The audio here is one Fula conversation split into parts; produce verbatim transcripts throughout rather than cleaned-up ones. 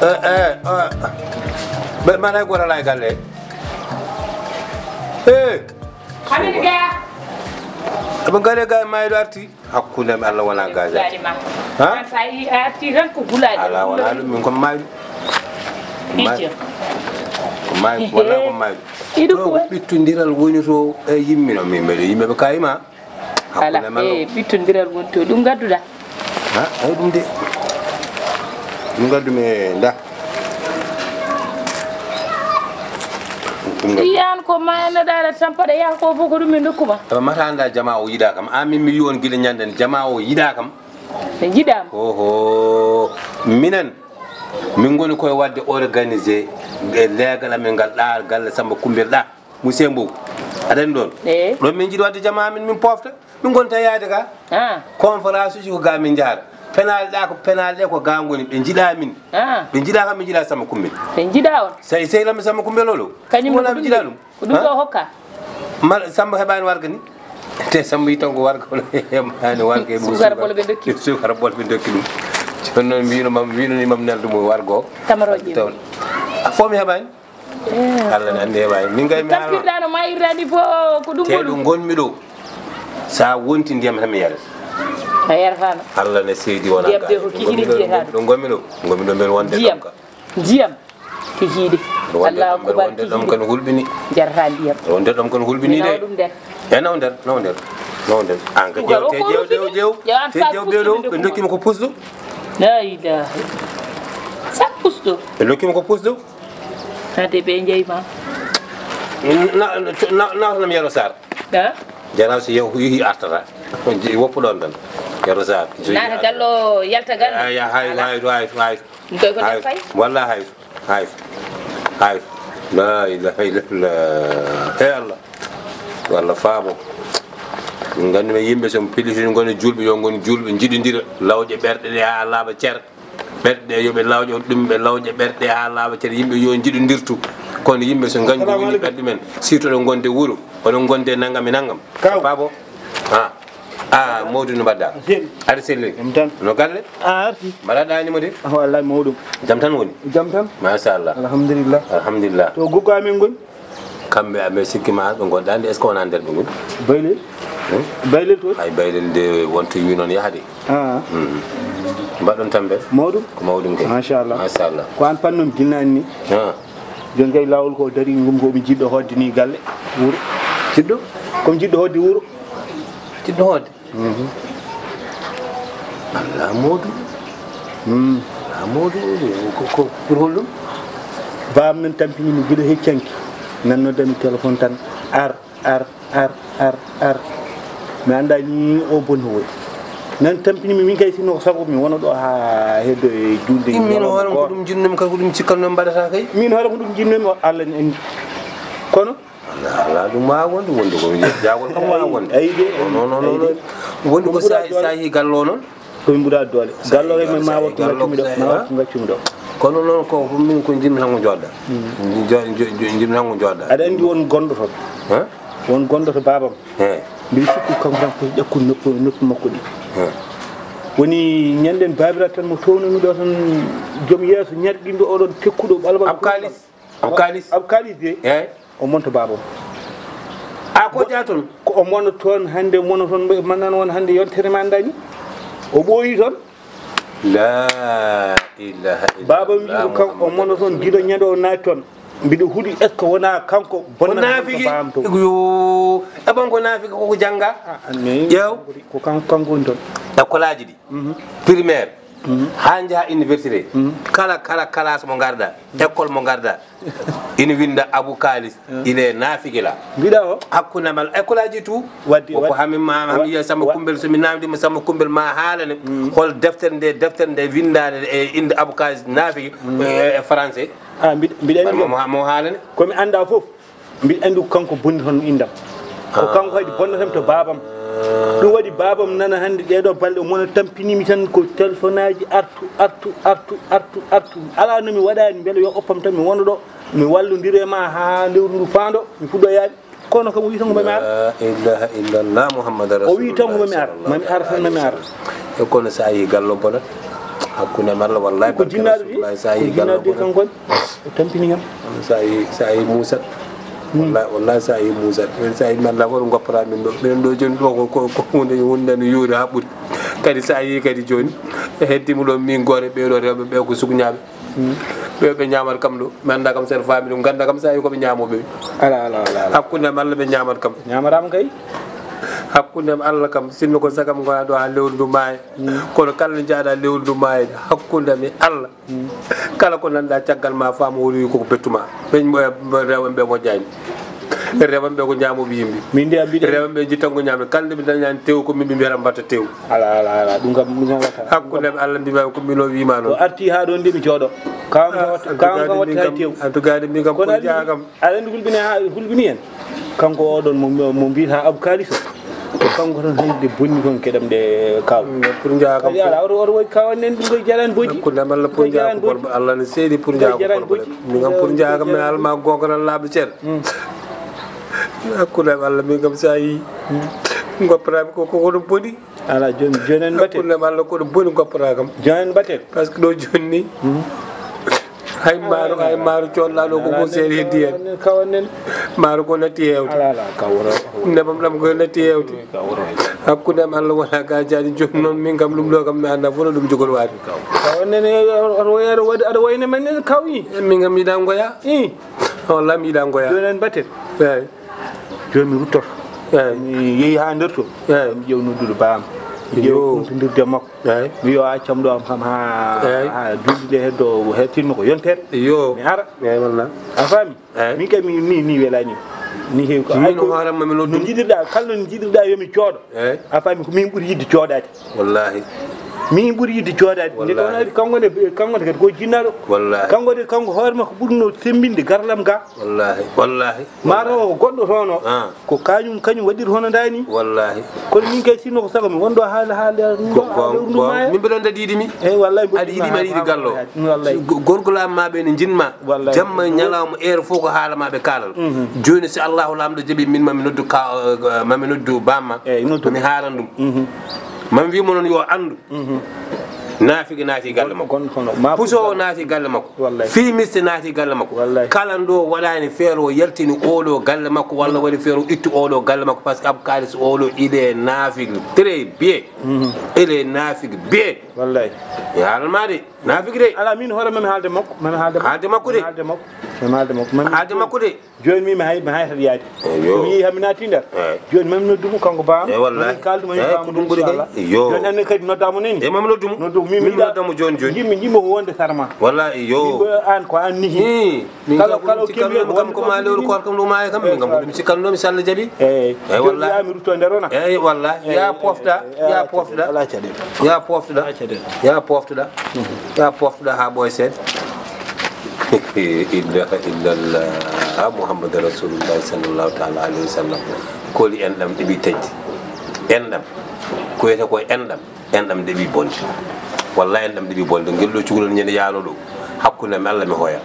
Eh, eh, eh. Ɓe mana hay goto ala e galle. Eh. Hamidou Ga. Ɓe galle ga e mayɗo arti. Hakkunde am Allah wona gaja. Gulaali ma. Ha? An sa yi a arti tan ko gulaali. Ala wona ɗum, min ko mayɗo. Icce. Ko mayɗo, walla ko mayɗo. Iɗo ko ɗo ɓittondiral woni to e yimɓe no min mbeɗa yimɓe ɓe kayima. Ala, hakkunde am e Allah. Ɓittondiral woni to ɗum gadduɗa. Ha, ay ɗum de. Ɗum gaddu mi nda. Ɗum gaddu. Yan ko ma no dara tan paɗa yaha ko fof ko ɗum min dokkuma. Mata anda jama o yiɗa kam. Amin mi yi on gila ñanden jama o yiɗa kam. Ɓe jiɗama. Oho. Minen min ngoni koye wadde organisé e leegal amen ngal ɗa galle Samba Kumbel ɗa. Monsieur Mbow, aɗa anndi ɗon? Eey. Ɗon min njiɗi waɗde jama amin, min poofta. Min ngonta yaade ga. Ah. Conférence uji ko ga min njahata. Penaale ɗa ko penaale ɗe ko ga ngoni. Ɓe njiɗa min. Ah. Ɓe njiɗa kam, ɓe njiɗa Samba Kumbel. Ɓe njiɗa on. Sey, sey lamɓe Samba Kumbel o ɗo. Kañum wona ɓe njiɗa ɗum. Ko ɗum ɗo hokka. Mara Samba heɓaani warga ni. Te Samba yi tan ko warga o heɓaani warga e ɓuuɓi. Sukara bolo ɓe ndokki. Sukara bolo ɓe ndokki ɗum. Jooni noon mbino mam, mbino ni mam neldo mo warga o. Tamarooje. Taw. A fof mi heɓaani. Eh. Allah ne anndi heɓaani. Min kay mi haala. Tampirɗa no mayirɗa ni fof ko ɗum. Te ɗo ngonmi ɗo. Sa wonti ndiyam tan mi yarata. A yarataano. Allah ne seydi wona. Ndiyam de ko kikiɗe jiyataɗo. Ɗo ngonmi ɗo. Ngonmi ɗo mbeɗa wonde ɗon ka. Ndiyam. Kikiɗe. Allahu akbar, wonde ɗom kan hulɓini. Jarata ndiyam. Wonde ɗom kan hulɓini de. Nawa ɗum nder. E nawa nder, nawa nder. Nawa nder. An ka ƴeew, te ƴeew, ƴeew, ƴeew. Te ƴeew ɓe ɗo, ɓe dokkima ko pusɗo. La ilaha. Sak pusɗo. Ɓe dokkima ko pusɗo. Hade ɓe njeyi ma. Na, na, na, na, Yero Sarr. Da? Jaraw si yehi artata. Woppu ɗon tan. Yero Sarr. Naata gallo, yalta gallo. Ay, ay, ay, ay, ay. Ɗum koy ko nder fayi. Walla hay, hay, hay. La ilaha illallah. Hey Allah. Yo Allah faabo. Min nganndi men yimɓe so pilliti ngoni julɓe, yo ngoni julɓe, njiɗondira lawƴe ɓerɗe ɗe haa laaɓa cer. Ɓerɗe yo ɓe lawƴo ɗum, ɓe lawƴa ɓerɗe haa laaɓa cer. Yimɓe yo njiɗondirtu. Kono yimɓe so nganndi woni ɓerɗe men, surtout ɗo ngonde wuro, oɗon ngonde nanngam e nanngam. Kaw. Faabo. Ha. Ah, Mawdu, no mbaɗɗa? Seydi. Aɗa selli? Jam tan. No galle? A arti? Mbaɗa ɗaani mo de? Ah, wallahi mawɗum. Jam tan woni? Jam tan. Machallah. Alhamdulillah. Alhamdulillah. To guggo amen ngoni? Kamɓe amen sikki ma ɓe ngonɗa nde, est-ce que wona nder ɓe ngoni? Baylel? Hmm? Baylel to? Hay baylel de wonto wi noon yahde. Ah. Hmm. Mbaɗɗon tambe? Mawɗum? Ko mawɗum kay. Machallah. Machallah. Ko an pannon ginnani ni? Ah. Jon kay laawol ko dari ngum ko mi jiɗɗo hoɗde ni galle. Wuro. Jiɗɗo? Ko mi jiɗɗo hoɗde wuro. Jiɗɗo hoɗde? Mhm. Allah Mawdu. Hmm. Allah Mawdu, ko, ko pour holɗum? Baam nan tampini mi gila heccanki. Nan noddami téléphone tan. Ar, ar, ar, ar, ar. Mi annda ni o bon hoy. Nan tampini mi min kay sinno ko sago mi wona ɗo ha heddo e julde. Min hoore ko ɗum jinnumi kay ko ɗum cikkanno mbaɗata kay. Min hoore ko ɗum jinnumi Allah ne andi. Kono Ala ɗum waawa wonde, wonde ko jaagol kam waawa wonde. Ayi de. Non, non, non, non. Wonde ko sa, sa yi gallo noon. Ko min mbuɗa doole. Gallo kay ma ko gaccumi ɗo, ma ko gaccumi ɗo. Kono noon ko min ko jimmi tan ko jooɗda. Jimmi tan ko jooɗda. Aɗa anndi won gonɗo toon. Won gonɗo to baabam. Mbiɗa sikku kanko tan ko ƴakkude noppi, noppi makko ɗi. Woni ñanden baabiraɗo tan mo townumi ɗo tan joom yeeso ñarɗinɗo oɗon tekkuɗo ɓalbal. Ab kaalis. Ab kaalis. Ab kaalis de. Eey. O monto baaba o. A ko jaa toon? Ko o mono toon hannde, mono toon, mbe-, mannan won hannde yontere ma anndani. O ɓooyi toon. La ilaha illallah. Baaba wi ko kanko o mono toon, giɗo ñande o naati toon. Mbiɗo huɗi, est-ce que wonaa kanko bonnata ko naafiki? Baam to. Yo, e bon ko naafiki koko jannga? Ah, mais ƴeew. Ko kanko, kanko woni toon. École aji ɗi. Mhm. Primaire. Mhm. Haa njaha université. Mhm. Kala, kala classe mo ngarɗa, école mo ngarɗa, ina winnda Abou Kalis, il est naafiki la. Mbiɗa o? Hakkunde amen, école aji tout. Wadde, ko wadde. Hami ma, hami yiya Samba Kumbel, so mi naamndiima Samba Kumbel ma haalane, hol deftere nde, deftere nde winndaande e innde Abou Kalis naafiki, e, e français. Ah, mbiɗa, mbiɗa anndi mo, mo, mo haalane. Ko mi annda fof. Mbiɗa anndi ko kanko bonni toon inndam. Ko kanko kadi bonnata mi to baabam. Ɗum waɗi baabam nana hannde ɗeeɗoo balɗe, o mona tampinii mi tan ko téléphone aji artu, artu, artu, artu, artu. Alaa no mi waɗaani, mbele yo oppam tan mi wona ɗo, mi wallondira e ma haa lewru ndu faando, mi fuɗɗo yaaɓi. Kono kam o wii tan ko mami ar. La ilaha illallah Muhammadu Rasulullah. O wii tan ko mami ar, mami ar tan, mami ar. E kono so a yii gallo bonat. Hakkunde am Allah, wallahi, ko barke jinnaaɗo de, Rasulullah, sa ko yi jinnaaɗo de, gallo kanko ne. O tampini kam. Sa yi, sa yi muusat. Hmm. Wallahi, wallahi, sa yi muusat. Sa yi mi Allah, won goppata min ɗo. Minen ɗo jooni ɗo ko, ko, ko hunde, hunde no yuuri haa ɓuri. Kadi sa yi kadi jooni, e heddi mo ɗo min gore ɓe ɗo rewɓe ɓe ko sukñaaɓe. Hmm. Ɓe, ɓe ñaamat kam ɗo. Mi annda kam sen faami ɗum. Ganda kam sa yi ko ɓe ñaamoɓe. Ala, ala, ala, ala. Hakkunde am Allah ɓe ñaamat kam. Ñaamataama kay. Hakkunde am Allah kam, sinno ko sagam ngona ɗo haa lewru ndu maaya. Mm. Kono kala nde njaaɗa lewru ndu maaya, hakkunde am e Allah. Mm. Kala ko nanɗa caggal ma, faam o wi ko bettu ma. Ɓe, ɓe, rewɓe ɓe moƴƴani. Rewɓe ɓe ko ñaamoɓe yimɓe. Min de a mbiɗa rewɓe ɓe jittan ko ñaamde. Kala nde ɓe dañani tew ko min ɓe mbiyata mbatta tew. Ala, ala, ala. Ɗum kam, ɗum kam watta. Hakkunde am Allah mbima ko min o wima noon. O arti haa ɗo nde mi jooɗo. Kam kam watta, kam kam watta tew. En tout cas de min kam ko jaa kam. Aɗa anndi hulɓini ha, hulɓini en. Kanko oɗon mo, mo, mo mbiyata Abou Kalis o. Ko kanko tan hay nde bonni kon keɗam ɗe kaw. Mm, pour njaha kam kadi ala, oto, oto woy kaw annen ɗum koye jarani bojji. Hakkunde am Allah pour njaha ko bojji. Allah ne seedi pour njaha ko bojji. Min kam pour njaha kam mi alma gonga tan laaɓa ceer. Mm. Hakkunde am Allah min kam sa yi. Mm. Goppata ko, ko, ko ɗum boni. Ala, jooni, jooni en mbaɗten. Hakkunde am Allah ko ɗum boni goppata kam. Jooni en mbaɗten. Parce que ɗo jooni ni. Mm. Hay maaro, hay maaro codɗa ɗo ko ko seeri heddi hen. Maaro ko natti hewde. Ala, ala, ka wuro. Nebam ɗam ko natti hewde. Ka wuro. Hakkunde am Allah wona gajani jooni noon min kam ɗum ɗo kam mi annda fof no ɗum jogori waade. Ka wonne ne, aɗa, aɗa, aɗa, aɗa wayne men ne kawi. Min kam yiɗa ngoya. I. Walla mi yiɗa ngoya. Jooni en mbaɗten. Eyi. Jooni mi ruttoto. Eyi. Mi yehi haa nder to. Eyi. Mi ƴeew noddude baam. Mi ƴeew kuntondirde makko. Eyi. Mi yo accam ɗo am kam haa, eyi, haa duuɓi ɗe heddo, hettinmi ko yontere. Iyo. Mi ara. Eyi, walla. A faami? Eyi. Min kay mi, ni, ni welani. Ni heewi ko. Min ay ko hoore am, mi noddu. No njiɗirɗa, kala no njiɗirɗa yo mi cooɗo. Eyi. A faami ko min ɓuri yiɗde cooɗaade. Wallahi. Min ɓuri yiɗde cooɗaade. Nde wallahi. Tawnaade kanko ne, kanko ne kadi ko jinnaɗo. Wallahi. Kanko de, kanko hoore makko ɓurno sembinde garlam ga. Wallahi, wallahi. Maaro o goɗɗo toon o. Ah. Ko kañum, kañum waɗiri hono ndaa ni. Wallahi. Kono min kay sinno ko sago mi wonɗo haala, haala, ɗum ɗo, haala ɗum ɗo maaya. Min mbiɗon aɗa yiɗi mi. Eyi, wallahi, aɗa yiɗi mi, aɗa yiɗi gallo. Wallahi. Go-, gorgol am ma ɓe ne njinma. Wallahi. Jamma e ñalawma, heure fof ko haala ma ɓe kaalal. Mhm. Jooni, si Allahu Laamɗo jaɓi, min mami noddu ka, eh, mami noddu bamma. Eyi, noddu. Mami haalan ɗum. Mhm. Mami wi'mo noon yo anndu. Mhm. Naafigi naati galle makko. Gon-, gon-, hono ma puso o naati galle makko. Wallahi. Fimiste naati galle makko. Wallahi. Kala ndo waɗani feere o yaltini oɗo galle makko, walla waɗi feere o itti oɗo galle makko, parce que Abou Kalis oɗo, il est naafigi. Très bien. Mhm. Il est naafigi bien. Wallahi. Mi haalan ma de. Naafigi de. Ala, min hoore mami haalde makko. Mami haalde makko. Haalde makko de. Mami haalde makko. Mami haalde makko. Mami haalde makko de. Jooni mi, mi hay, mi haytat yaade. Eyo. So mi yehi haa mi naati nder. Eyi. Jooni mami noddu mo kanko ba. Eyi, wallahi. Mami kaldu mo, eyi, ba ko mo ɗum ɓuri inchallah. Kay. Iyo. Jooni anne kadi nodda mo neni. Eyi, mami noddu mo. Noddu mo, min mi nodda mo jooni, jooni. Jimmi, jimmi ko wonde sarma. Wallahi, iyo. Min ba an ko an nihi. Ii, min kala, kala kembi kam ko ma lewru koor kam ɗo maaya kam, min kam ko ɗum sikkanno mi salla jaɓi. Eyi. Eyi, wallahi. Jooni mi rutto nder ona. Eyi, wallahi. Eyi, ya pofta, eyi, ya pofta. Ala caɗeele. Ya pofta. Ala caɗeele. Ya pofta. Ya pofta haa ɓooy seeɗa. Ilaha illallah, Muhammadu Rasulullah sallallahu taala alayhi wa sallam. Koli enɗam ɗiɓi taƴdi. Enɗam. Ko wiyetee ko enɗam. Enɗam ɗiɓi bonde. Wallahi enɗam ɗiɓi bonde. Ngel ɗo cukalel ñande yaano ɗo. Hakkunde am e Allah mi hoya.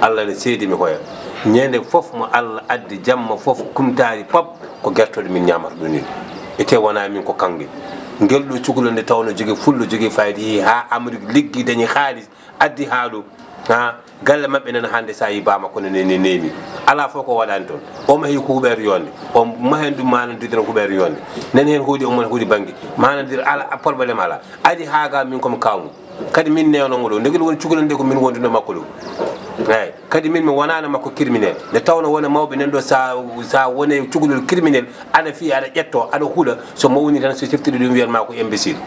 Allah ne seedi mi hoya. Ñande fof mo Allah addi jamma fof kumtaari pop ko gertooɗe min ñaamata ɗum ni. Ete wona min ko kanngel. Ngel ɗo cukalel nde tawno jogii fullo jogii fayda yehi haa Amérique liggi dañi haalis. Addi haa ɗo, ha, galle maɓɓe nana hannde sa yi ba makko ne, ne, ne, neemi. Ala fof ko waɗani toon. O mahi ko huɓeeto yonde. O mahen ɗum manandirde huɓeeto yonde. Nani hen huuɗi, o mon huuɗi bannge. Manandir ala, problème ala. Adi haa ga min komi kawmu. Kadi min newno mo ɗo. Ndegel woni cukalel nde ko min wonduno makko ɗo. Eyi. Kadi min mi wonano makko criminel. Nde tawno wona mawɓe nan ɗo sa, sa wone cukalel criminel, aɗa fiya, aɗa ƴetto, aɗa huuɗa, so mawni tan, so seftiɗo ɗum wiyat ma ko imbécile.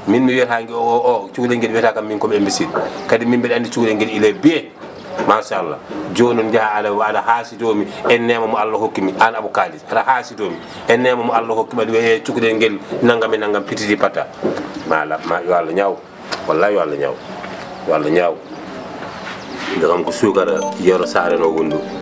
Min mi wiyata nge o, o, o, cukalel ngel wiyata kam min komi imbécile. Kadi min mbiɗa anndi cukalel ngel il est bien. Machallah. Jooni noon njaha aɗa, aɗa haasidomi e neema mo Allah hokki mi, an Abou Kalis. Aɗa haasidomi e neema mo Allah hokki mi, aɗa wiya e cukalel ngel nanngam e nanngam pitidi pata. Ma Allah, ma yo Allah ñaaw. Wallahi yo Allah ñaaw. Yo Allah ñaaw. Nde kam ko suukara Yero Saare no woni ɗo.